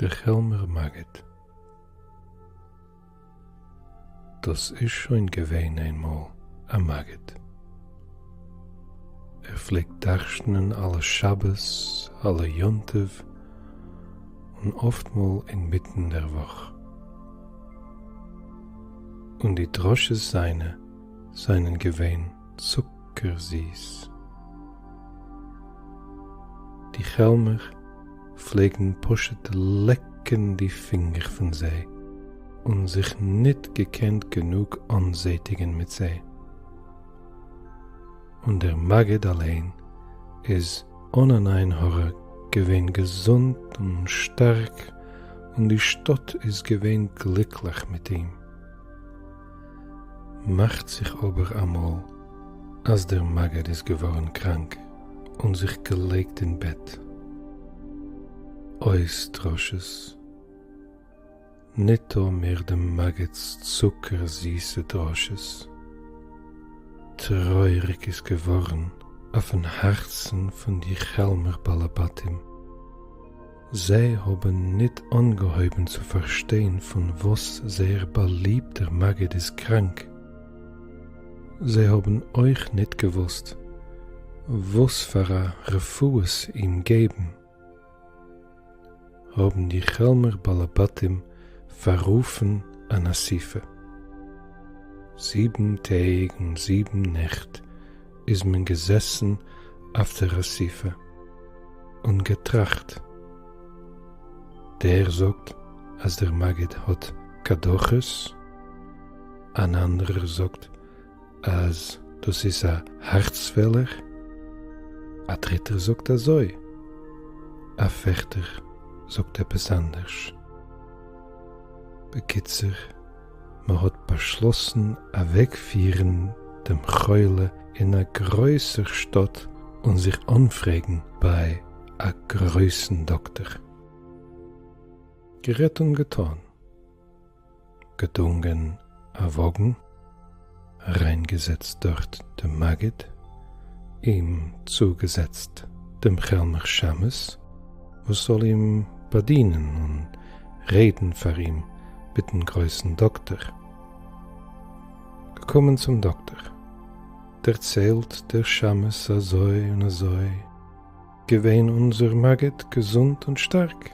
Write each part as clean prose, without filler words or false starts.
דער כעלמער מגיד. דאס איז שוין געווען איינמאל א מגיד. ער פלעגט דרש'נען אלע שבת, אלע יום טוב, און אפטמאל אינמיטן דער וואך. און די דרשות זיינע זיינען געווען צוקער זיס. די כעלמער פלעגן פשוט לעקן די פינגער פון זיי און זיך ניט געקענט גענוג אנזעטיגן מיט זיי. און דער מגיד אליין איז אן אן עין הרע געווען געזונט און שטארק און די שטאט איז געווען גליקליך מיט אים. מאכט זיך אבער אמאל אז דער מגיד איז געווארן קראנק און זיך געלייגט אין בעט. אויס דרשות. ניטא מער דעם מגיד'ס צוקער זיסע דרשות. טרויעריג איז געווארן אויפן הארצן פון די כעלמער באלעבאטים. זיי האבן ניט אנגעהויבן צו פארשטיין פון וואס זייער באליבטער מגיד איז קראנק. זיי האבן אויך ניט געוואוסט וואס פאר א רפואות אים געבן. האבן די כעלמער באלעבאטים פאררופן אן אסיפה. זיבן טעג און זיבן נעכט איז מען געזעסן אויף דער אסיפה און געטראכט. דער זאגט אז דער מגיד האט קדחות, אן אנדערער זאגט אז דאס איז א הארצפעלער, א דריטער זאגט אזוי, א פערטער זאגט עפעס אנדערש. בקיצור, מען האט באשלאסן אוועקפירן דעם חולה אין א גרויסער שטאט און זיך אנפרעגן ביי א גרויסן דאקטער. גערעדט און געטאן. געדונגען א וואגן, אריינגעזעצט דארט דעם מגיד, אים צוגעזעצט דעם כעלמער שמש וואס זאל אים באדינען און רעדן פאר אים מיטן גרויסן דאקטער. געקומען צום דאקטער, דערציילט דער שמש אזוי און אזוי, געווען אונזער מגיד געזונט און שטארק,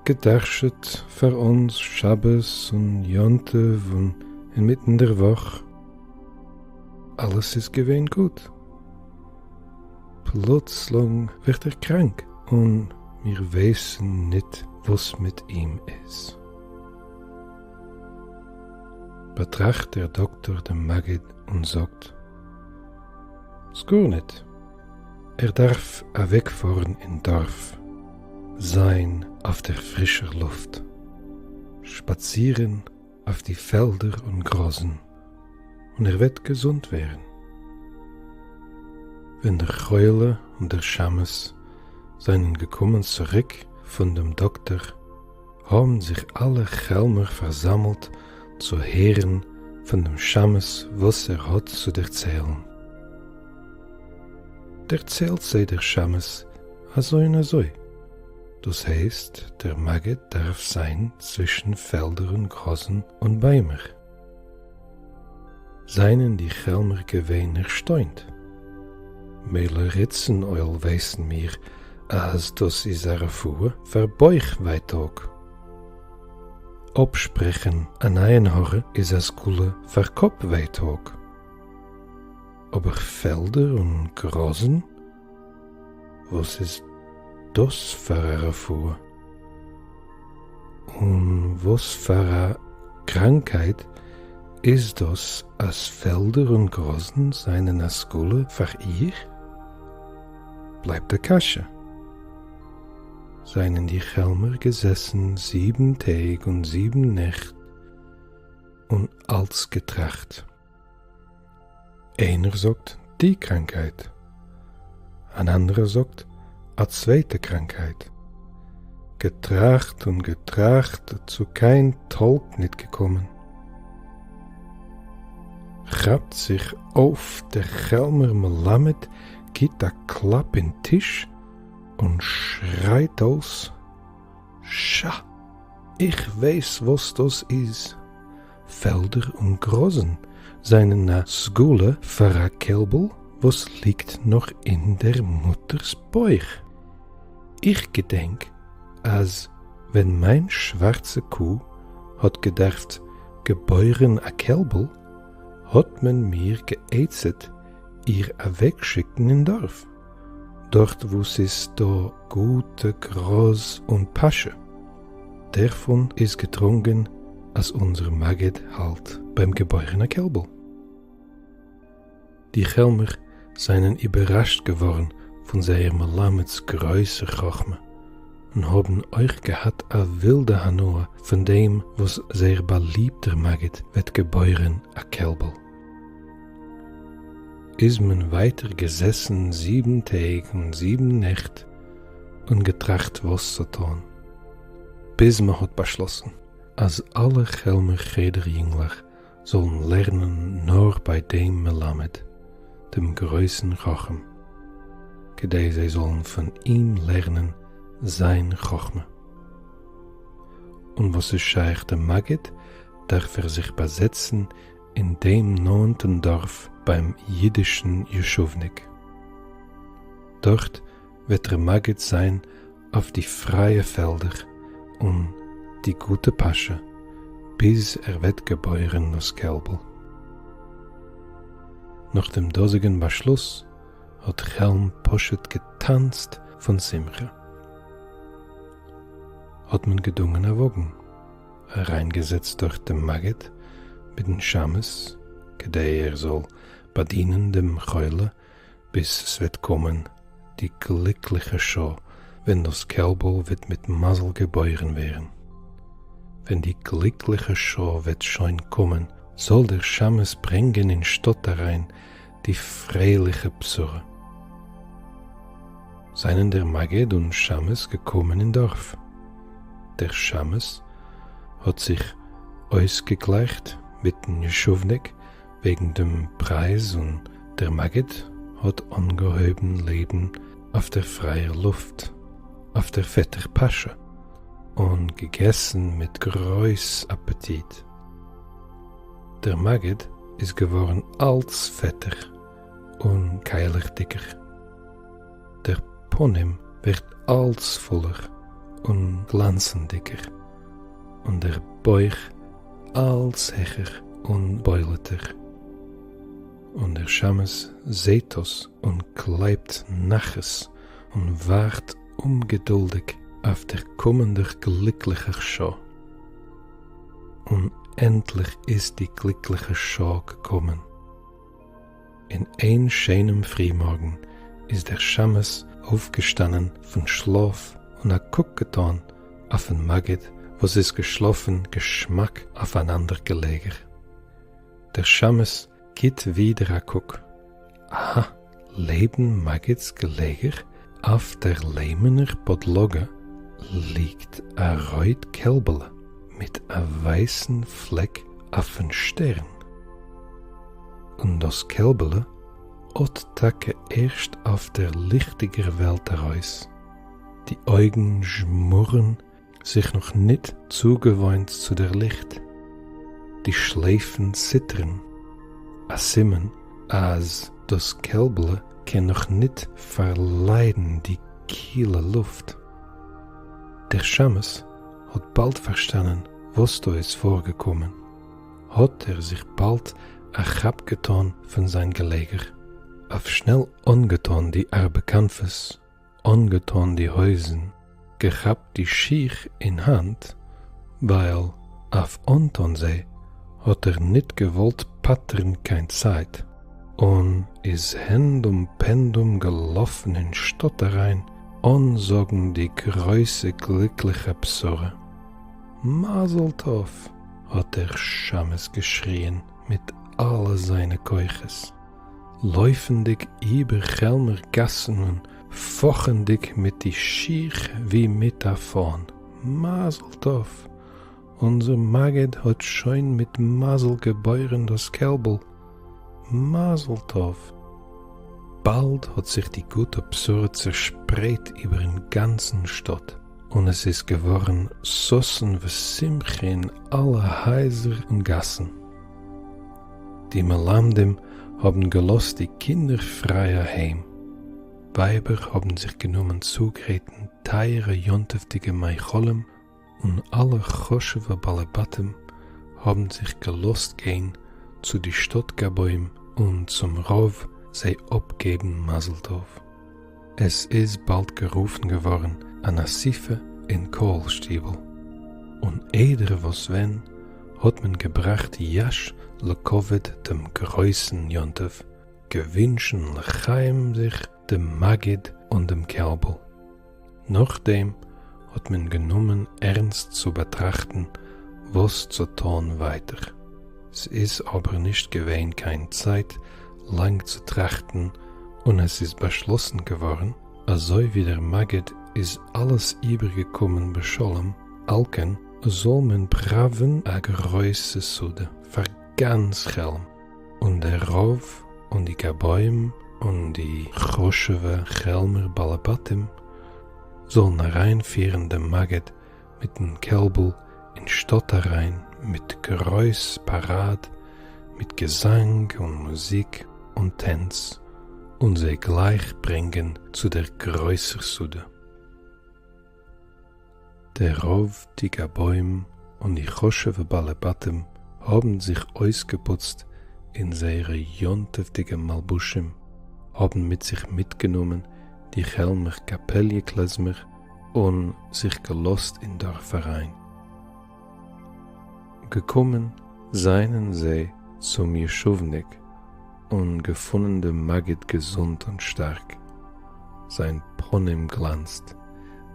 גע'דרש'עט פאר אונז שבת און יום טוב און אינמיטן דער וואך, אלעס איז געווען גוט. פלוצלונג ווערט ער קראנק און מיר ווייסן ניט וואס מיט אים איז. באטראכט דער דאקטאר דעם מגיד און זאגט, ס'גארניט, ער דארף אוועקפארן אין דארף, זיין אויף דער פרישער לופט, שפאצירן אויף די פעלדער און גראזן, און ער וועט געזונט ווערן. ווען דער חולה און דער שמש זיינען געקומען צוריק פון דעם דאקטער, האבן זיך אלע כעלמער פארזאמלט צו הערן פון דעם שמש וואס ער האט צו דערציילן. דערציילט זיי דער שמש אזוי און אזוי, דאס הייסט דער מגיד דארף זיין צווישן פעלדער און גראזן און ביימער. זיינען די כעלמער געווען ערשטוינט. מילא ריצן oil ווייסן מיר אז דאס איז א רפואה פאר בויך ווייטאג. אפשפרעכן אן עין הרע איז א סגולה פאר קאפ ווייטאג. אבער פעלדער און גראזן? וואס איז דאס פאר א רפואה? און וואס פאר א קראנקייט איז דאס אז פעלדער און גראזן זענען א סגולה פאר איר? בלייבט א קשיא. זענען די כעלמער געזעסן זיבן טעג און זיבן נעכט און אלץ געטראכט. איינער זאגט די קראנקהייט, אן אנדערער זאגט א צווייטע קראנקהייט. געטראכט און געטראכט צו קיין טאלק ניט געקומען. כאפט זיך אויף דער כעלמער מלמד גיט א קלאפ אין טיש און שרייט אויס, שאַ! איך ווייס וואס דאס איז. פעלדער און גראזן זענען א סגולה פאר א קעלבל וואס ליגט נאך אין דער מוטער'ס בויך. איך געדענק אז ווען מיין שווארצע קו האט געדארפט געבוירן א קעלבל האט מען מיר גע'עצה'ט איר אוועקשיקן אין דארף, דארט וואו ס'איז דא גוטע גראז און פאשע. דערפון איז געדרונגען אז אונזער מגיד האלט ביים געבוירן א קעלבל. די כעלמער זענען איבערראשט געווארן פון זייער מלמד'ס גרויסער חכמה, און האבן אויך געהאט א ווילדע הנאה פון דעם וואס זייער באליבטער מגיד וועט געבוירן א קעלבל. איז מען ווייטער געזעסן זיבן טעג און זיבן נעכט און געטראכט וואס צו טון, ביז מען האט באשלאסן אז אלע כעלמער חדר יונגלעך זאלן לערנען נאר ביי דעם מלמד, דעם גרויסן חכם, כדי זיי זאלן פון אים לערנען זיין חכמה. און וואס איז שייך דעם מגיד, דארף ער זיך באזעצן אין דעם נאענטן דארף ביים אידישן ישובניק. דארט וועט דער מגיד זיין אויף די פרייע פעלדער און די גוטע פאשע ביז ער וועט געבוירן דאס קעלבל. נאך דעם דאזיגן באשלוס האט כעלם פשוט געטאנצט פון שמחה. האט מען געדונגען א וואגן, אריינגעזעצט דארט דעם מגיד מיטן שמש כדי ער זאל באדינען דעם חולה ביז ס'וועט קומען די גליקליכע שעה ווען דאס קעלבל וועט מיט מזל געבוירן ווערן. ווען די גליקליכע שעה וועט שוין קומען זאל דער שמש ברענגען אין שטאט אריין די פרייליכע בשורה. זענען דער מגיד און שמש געקומען אין דארף. דער שמש האט זיך אויסגעגלייכט מיטן ישובניק וועגן דעם פרייז און דער מגיד האט אנגעהויבן לעבן אויף דער פרייער לופט, אויף דער פעטער פאשע, און געגעסן מיט גרויס אפעטיט. דער מגיד איז געווארן אלץ פעטער און קיילעכדיגער. דער פנים ווערט אלץ פולער און גלאנצנדיגער, און דער בויך אלץ העכער און בולט'ער. און דער שמש זעהט דאס און קלייבט נחת און ווארט אומגעדולדיג אויף דער קומענדער גליקליכער שעה. און ענדליך איז די גליקליכע שעה געקומען. אין איין שיינעם פרימארגן איז דער שמש אויפגעשטאנען פון שלאף און א קוק געטאן אויפן מגיד וואס איז געשלאפן געשמאק אויף אן אנדער געלעגער. דער שמש גיט ווידער א קוק, אהא, לעבן מגיד'ס געלעגער אויף דער ליימענער פאדלאגע ליגט א רויט קעלבעלע מיט א ווייסן פלעק אויפן שטערן. און דאָס קעלבעלע האָט טאַקע ערשט אויף דער ליכטיגער וועלט אַרויס, די אויגן זשמורען, זיך נאָך ניט צוגעוואוינט צו דער ליכט, די שלייפן ציטערן, אַ סימן, אַז דאָס קעלבעלע קען נאָך ניט פאַרליידן די קילע לופט. דער שמש האָט באַלד פאַרשטאַנען, וואָס דאָ איז פאָרגעקומען. האָט ער זיך באַלד אַ כאַפּ געטאָן פֿון זײַן געלעגער, אױף שנעל אָנגעטאָן די אַרבע־כּנפֿות, אָנגעטאָן די הױזן, געכאַפּט די שיך אין האַנט, װײַל אױף אָנטאָן זײ האָט ער ניט געװאָלט פּטרן קײן צײַט, און איז הענדום-פּענדום געלאָפֿן אין שטאָט אַרײַן אָנזאָגן די גרױסע גליקלעכע בשׂורה. מזל-טובֿ! האָט דער שמשׂ געשריִען מיט אַלע זײַנע כּוחות, לױפֿנדיק איבער כעלמער גאַסן און פֿאָכענדיק מיט די שיך װי מיט אַ פֿאָן, מזל-טובֿ! אונדזער מגיד האָט שױן מיט מזל געבױרן דאָס קעלבל! מזל-טובֿ! באַלד האָט זיך די גוטע בשׂורה צעשפּרײט איבערן גאַנצן שטאָט. און עס איז געווארן ששון ושמחה אין אלע הייזער און גאסן. די מלמדים האבן געלאזט די קינדער פריי אהיים, ווייבער האבן זיך גענומען צוגרייטן טייערע יום-טוב'דיגע מאכלים און אלע חשוב'ע בעלי בתים האבן זיך געלאזט גיין צו די שטאט גבאים און צום רב זיי אפגעבן מזל טוב. עס איז באלד גערופן געווארן אן אסיפה אין קהל שטיבל, און איידער וואס ווען האט מען געבראכט יש לכבוד דעם גרויסן יום טוב, געווינטשן לחיים זיך דעם מגיד און דעם קעלבל. נאכדעם האט מען גענומען ערנסט צו באטראכטן וואס צו טאן ווייטער. ס'איז אבער נישט געווען קיין צייט לאנג צו טראכטן און עס איז באשלאסן געווארן, אזוי ווי דער מגיד איז אלעס איבערגעקומען בשלום, על כן זאל מען פראווען א גרויסע סעודה פאר גאנץ כעלם, און דער רב און די גבאים און די חשוב'ע כעלמער בעלי בתים זאלן אריינפירן דעם מגיד מיטן קעלבל אין שטאט אריין מיט גרויס פאראד מיט געזאנג און מוזיק און טענץ און זיי גלייך ברענגען צו דער גרויסער סעודה. דער רב, די גבאים און די חשוב'ע בעלי בתים האבן זיך אויסגעפוצט אין זייערע יום-טוב'דיגע מלבושים, האבן מיט זיך מיטגענומען די כעלמער קאפעליע קלעזמער און זיך געלאזט אין דארף אריין. געקומען זיינען זיי צום ישובניק און געפונען דעם מגיד געזונט און שטארק, זיין פנים גלאנצט,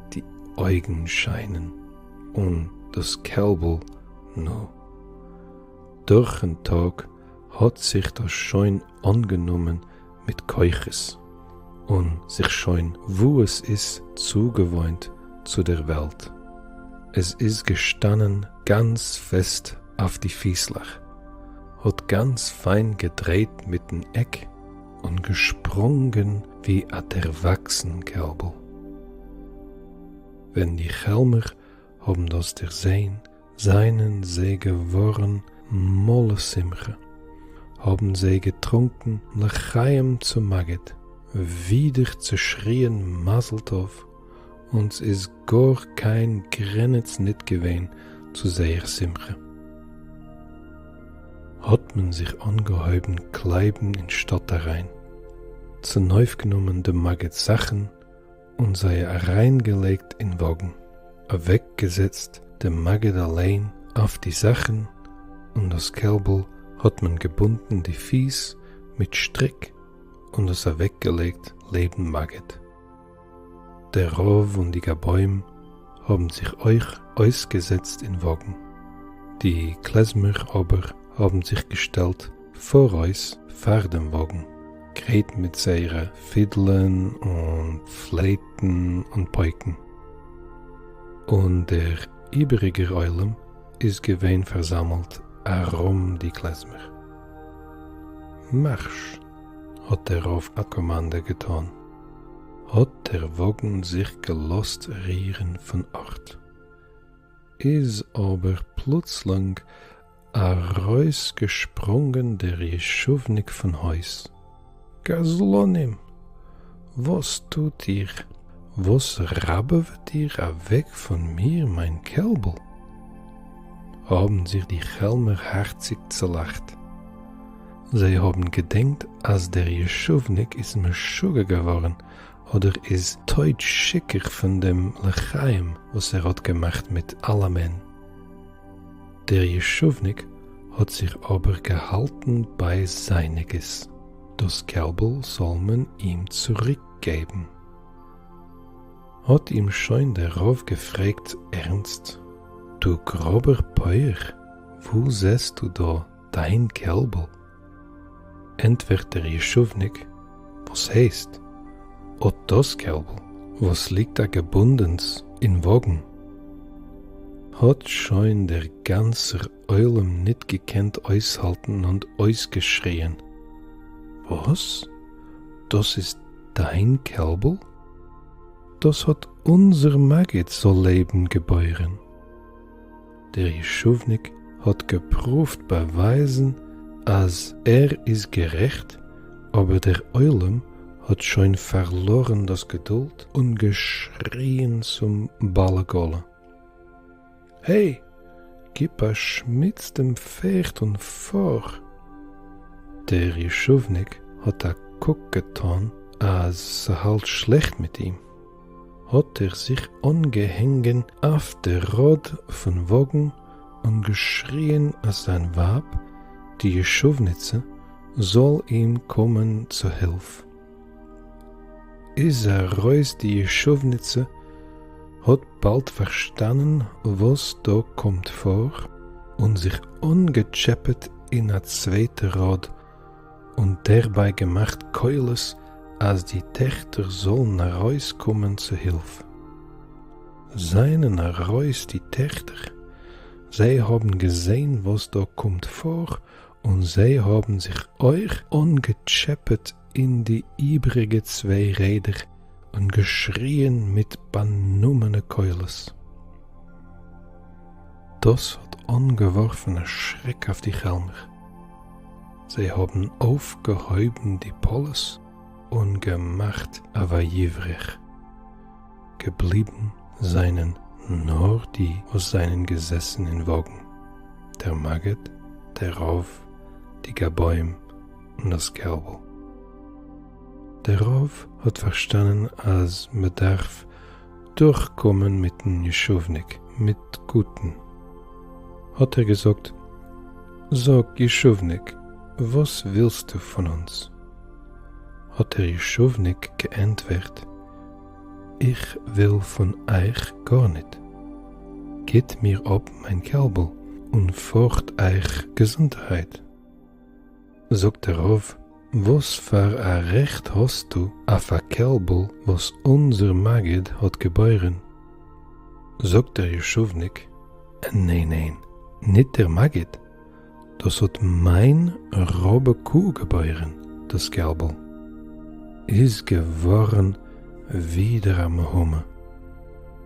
די אויגן שיינען, און דאס קעלבל, נו. דורכן טאג האט זיך דאס שוין אנגענומען מיט כוחות, און זיך שוין וואו עס איז צוגעוואוינט צו דער וועלט. עס איז געשטאנען גאנץ פעסט אויף די פיסלעך, האט גאנץ פיין געדרייט מיטן עק און געשפרונגען ווי א דערוואקסן קעלבל. ווען די כעלמער האבן דאס דערזען, זיינען זיי געווארן מלא שמחה, האבן זיי געטרונקען לחיים צום מגיד, ווידער צעשריען מזל טוב, און ס'איז גאר קיין גרעניץ ניט געווען צו זייער שמחה. האט מען זיך אנגעהויבן קלייבן אין שטאט אריין, צונויפגענומען דעם מגיד'ס זאכן און זיי אריינגעלייגט אין וואגן, אוועקגעזעצט דעם מגיד אליין אויף די זאכן, און דאס קעלבל האט מען געבונדן די פיס מיט שטריק און דאס אוועקגעלייגט לעבן מגיד. דער רב און די גבאים האבן זיך אויך אויסגעזעצט אין וואגן, די קלעזמער אבער האבן זיך געשטעלט פאראויס פאר דעם וואגן, גרייט מיט זייערע פידלען און פלייטן און פויקן, און דער איבעריגער עולם איז געווען פארזאמלט ארום די קלעזמער. מארש! האט דער רב א קאמאנדע געטאן. האט דער וואגן זיך געלאזט רירן פון ארט. איז אבער פלוצלונג ארויסגעשפרונגען דער ישובניק פון הויז. גזלנים! וואס טוט איר? וואס ראבעוועט איר אוועק פון מיר מיין קעלבל? האבן זיך די כעלמער הארציג צעלאכט. זיי האבן געדענקט אז דער ישובניק איז משוגע געווארן אדער איז טויט שיכור פון דעם לחיים וואס ער האט געמאכט מיט אלעמען. דער ישובניק האט זיך אבער געהאלטן ביי זייניגעס, דאס קעלבל זאל מען אים צוריק געבן. האט אים שוין דער רב געפרעגט ערנסט, דו גראבער פויער, וואו זעסטו דא דיין קעלבל? ענטפערט דער ישובניק, וואס הייסט? אט דאס קעלבל וואס ליגט א געבונדענס אין וואגן. האט שוין דער גאנצער עולם ניט געקענט אויסהאלטן און אויסגעשריען, וואס? דאס איז דיין קעלבל? דאס האט אונזער מגיד זאל לעבן געבוירען. דער ישובניק האט געפרואווט באווייזן אז ער איז גערעכט, אבער דער עולם האט שוין פארלארן דאס געדולד און געשריען צום בעל עגלה, העי! גיב א שמיץ דעם פערד און פאר! דער ישובניק האט א קוק געטאן אז ס'האלט שלעכט מיט אים. האט ער זיך אנגעהענגען אויף דער ראד פון וואגן און געשריען אז זיין ווייב, די ישובניצע, זאל אים קומען צו הילף. איז ארויס די ישובניצע, האט באלד פארשטאנען וואס דא קומט פאר, און זיך אנגעטשעפעט אין א צווייטע ראד און דערביי געמאכט קולות אז די טעכטער זאלן ארויסקומען צו הילף. זענען ארויס די טעכטער, זיי האבן געזען וואס דא קומט פאר און זיי האבן זיך אויך אנגעטשעפעט אין די איבריגע צוויי רעדער און געשריען מיט באנומענע קולות. דאס האט אנגעווארפן א שרעק אויף די כעלמער. זיי האבן אויפגעהויבן די פאלעס און געמאכט א ויברח. געבליבן זענען נאר די וואס זענען געזעסן אין וואגן, דער מגיד, דער רב, די גבאים און דאס קעלבל. דער רב האט פארשטאנען אז מ'דארף דורכקומען מיטן ישובניק מיט גוטן. האט ער געזאגט, זאג ישובניק, וואס ווילסטו פון אונז? האט דער ישובניק געענטפערט, איך וויל פון אייך גארניט, גיט מיר אפ מיין קעלבל און פארט אייך געזונטערהייט. זאגט דער רב, וואס פאר א רעכט האסטו אויף א קעלבל וואס אונזער מגיד האט געבוירען? זאגט דער ישובניק, ניין ניין, ניט דער מגיד, דאס האט מיין ראבע קו געבוירען דאס קעלבל. איז געווארען ווידער א מהומה,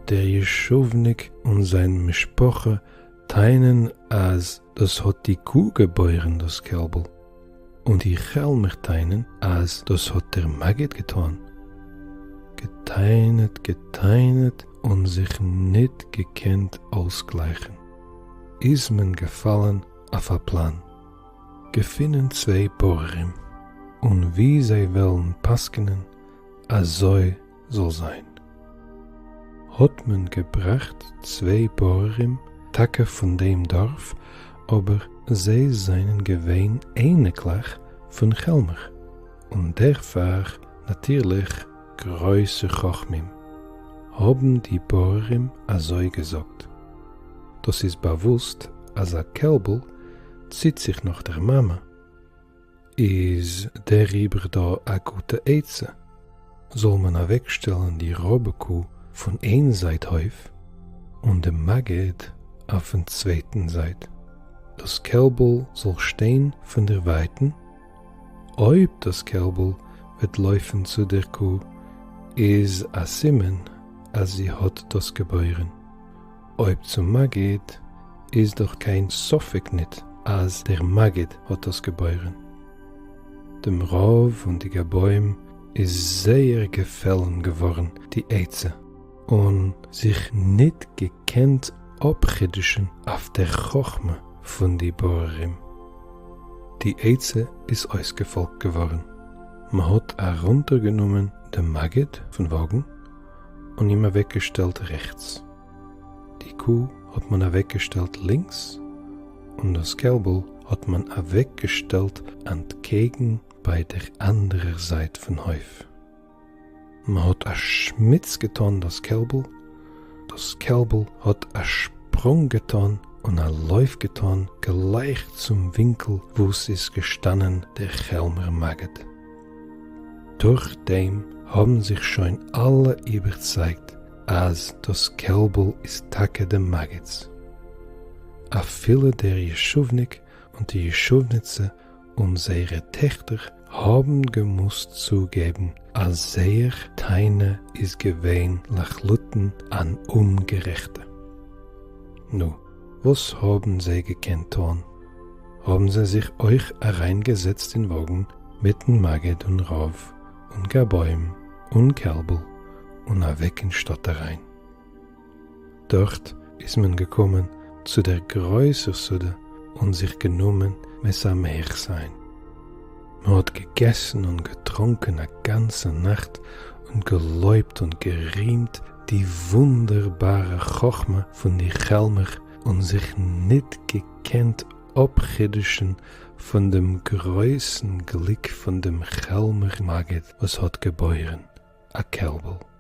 דער ישובניק און זיין משפחה טענה'ן אז דאס האט די קו געבוירען דאס קעלבל, און די כעלמער טענה'ן אז דאס האט דער מגיד געטאן. געטענה'ט געטענה'ט און זיך ניט געקענט אויסגלייכן. איז מען געפאלן אויף א פלאן. געפינען צוויי בוררים, און ווי זיי וועלן פסק'נען אזוי זאל זיין. האט מען געבראכט צוויי בוררים טאקע פון דעם דארף, אבער זיי זענען געווען אייניקלעך פון כעלמער, און דערפאר נאטירליך גרויסע חכמים, האבן די בוררים אזוי געזאגט. דאס איז באוואוסט אז א קעלבל ציט זיך נאך דער מאמע. איז דעריבער דא א גוטע עצה, זאל מען אוועקשטעלן די ראבע קו פון איין זייט הויף, און דעם מגיד אויפן צווייטן זייט, דאס קעלבל זאל שטיין פון דערווייטן, אויב דאס קעלבל וועט לויפן צו דער קו איז א סימן אז זי האט דאס געבוירן. אויב צום מגיד איז דאך קיין ספק ניט אז דער מגיד האט דאס געבוירען. דעם רב און די גבאים איז זייער געפעלען געווארען די עצה און זיך ניט געקענט אפחידושען אויף דער חכמה פון די בוררים. די עצה איז אויסגעפאלגט געווארען. מ'האט ארונטערגענומען דעם מגיד פון וואגען און אים אוועקגעשטעלט רעכטס. די קו האט מען אוועקגעשטעלט לינקס, און דאס קעלבל האט מען אוועקגעשטעלט אנטקעגן ביי דער אנדערער זייט פון הויף. מען האט א שמיץ געטאן דאס קעלבל, דאס קעלבל האט א שפרונג געטאן און א לויף געטאן גלייך צום ווינקל וואו ס'איז געשטאנען דער כעלמער מגיד. דורך דעם האבן זיך שוין אלע איבערצייגט אז דאס קעלבל איז טאקע דעם מגיד'ס. אפילו דער ישובניק און די ישובניצע און זייערע טעכטער האבן געמוזט צוגעבן. אז זייער טענה איז געווען לחלוטין אן אומגערעכטע. נו, וואס האבן זיי געקענט טון? האבן זיי זיך אויך אריינגעזעצט אין וואגן מיטן מגיד און רב און גבאים און קעלבל און אוועק אין שטאט אריין. דארט איז מען געקומען צו דער גרויסער סעודה און זיך גענומען משמח זיין. מען האט געגעסן און געטרונקען א גאנצע נאכט און געלויבט און גערימט די וואונדערבארע חכמה פון די כעלמער און זיך ניט געקענט אפחידוש'ן פון דעם גרויסן גליק פון דעם כעלמער מגיד וואס האט געבוירן א קעלבל.